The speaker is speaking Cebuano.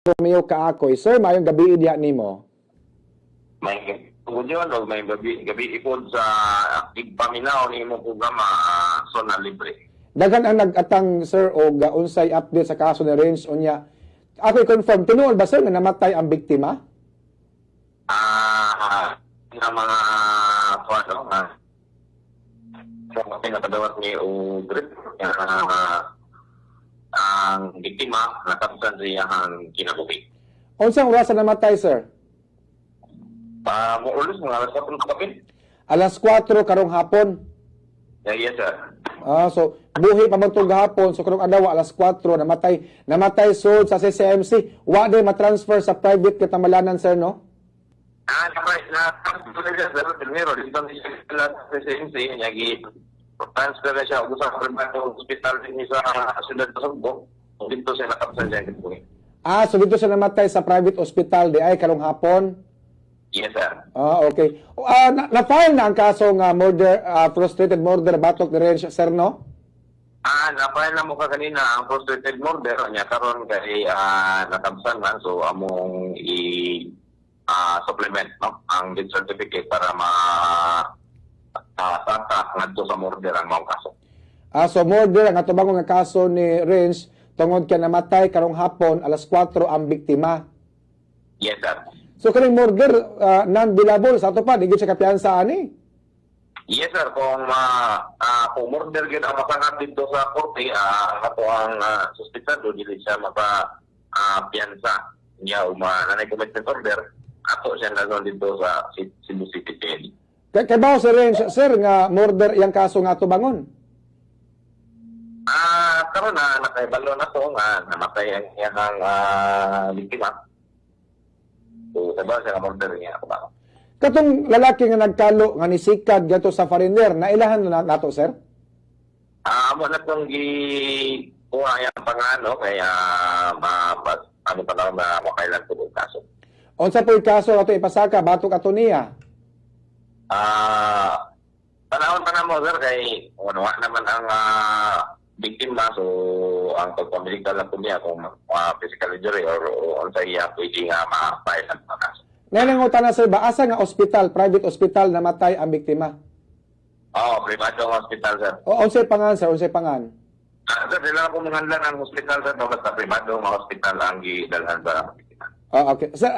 Romeo Caacoy. Sir, maayong gabi diha nimo. May yun, o may gabi, gabi ipod sa igpaminaw ni imong programa, Zona Libre. Daghan ang nag-atang, sir, og unsay update sa kaso ni Renz unya. Ako i-confirm, tinuod ba, sir, nga namatay ang biktima? Nga mga kuan no, sa mga nakadawat ni og report nga ang biktima nakabsan sa iyang kinabuhi. Unsang oras namatay, sir? Pa mo ulos mga alas 4 kapin. Alas 4 karong hapon. Yeah, yes, sir. Ah, so buhi pa man gahapon, so karong adlaw alas 4 namatay, namatay sud sa CCMC. Wa day ma-transfer sa private katamalanan, sir, no? Ah, na siya, sir, primero dito siya sa CCMC, niya gi transfer na siya og sa private hospital dinhi sa siyudad sa Sugbo. Dito siya nakabsan siya kinabuhi. Ah, so dito siya namatay sa private hospital di ay karong hapon. Yes, sir. Ah, okay. Ah, na-file na ang kaso nga murder, frustrated murder batok ni Renz, sir, no? Ah, na-file na mo ka kanina ang frustrated murder niya karon kay nakabsan man, so among i supplement, no, ang death certificate para ma saka ngadto sa murder ang maong kaso. Ah, so murder ang atubangon nga kaso ni Renz tungod kay namatay karong hapon alas 4 ang biktima. Yes, sir. So kaning murder, non-bailable sa ato pa, di gyud siya kapiyansa ani. Yes, sir, kung murder gyud ang masangat dito sa korte, ang ato ang suspetsado dili siya maka piyansa niya o ma nanay commitment order, ato siya nagawa dito sa Cebu City Jail. Kay bawo si Renz, sir, nga murder iyang kaso nga atubangon? Ah, karon na nakaibalo na to nga namatay ang iyang biktima. So, sa ba siya nga murder niya ako ba? Katong lalaki nga nagkalo nga nisikad gato sa foreigner, nailahan na nato, sir? Ah, amo na tong gi kuha yang pangano kay ma, ano pa lang na makailan ko yung kaso. Unsa po'y kaso ato ipasaka batok ato niya? Ah, panahon pa na mo, sir, kay ano wa naman ang biktima, so ang pagpamedical lang po niya kung physical injury or unsa iya pwede nga ma-file ang mga kaso. Ngayon na, sir, ba asa nga ospital, private hospital namatay ang biktima? Oh, private hospital, sir. O unsay pangan, sir, unsay pangan? Ah, sir, sila po mga ang hospital, sir, no, basta privado nga hospital ang gidalhan sa biktima. Ah, okay. Sir,